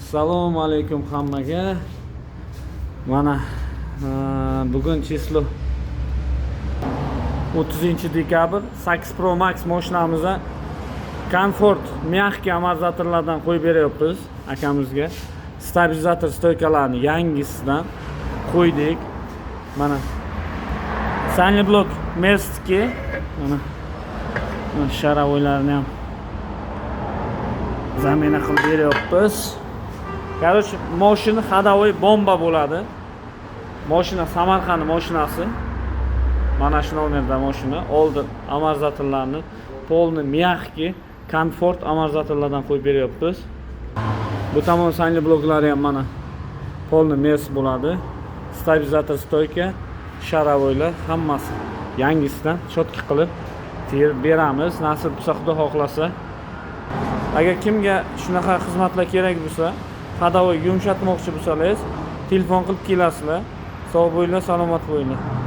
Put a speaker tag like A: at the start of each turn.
A: Assalomu alaykum hammaga. Mana bugun число 30 dekabr. 8 Pro Max mashinamizda комфорт, мягкий amortizatorlardan qo'yib beryapmiz akamizga. Stabilizator стойка larni yangisidan qo'ydik. Mana сайлентблок Merc'niki. Mana шаровой larni ham замена qilib beryapmiz. Короче, moshina ходовой bomba bo'ladi. Moshina Samarqand moshinasi. Mana shu nomerda moshina. Oldi amortizatorlarni полный мягкий, комфорт amortizatorlardan qo'yib beryapmiz. Bu tomon сайлентблок lari ham mana полный Merc bo'ladi. Stabilizator стойка, шаровой lar hammasi yangisidan чётко qilib terib beramiz. Nasib bo'lsa, Xudo xohlasa. Agar kimga shunaqa xizmatlar kerak bo'lsa, ходовой yumshatmoqchi bo'lsangiz, telefon qilib kelasizlar. Sog' bo'linglar, salomat bo'linglar.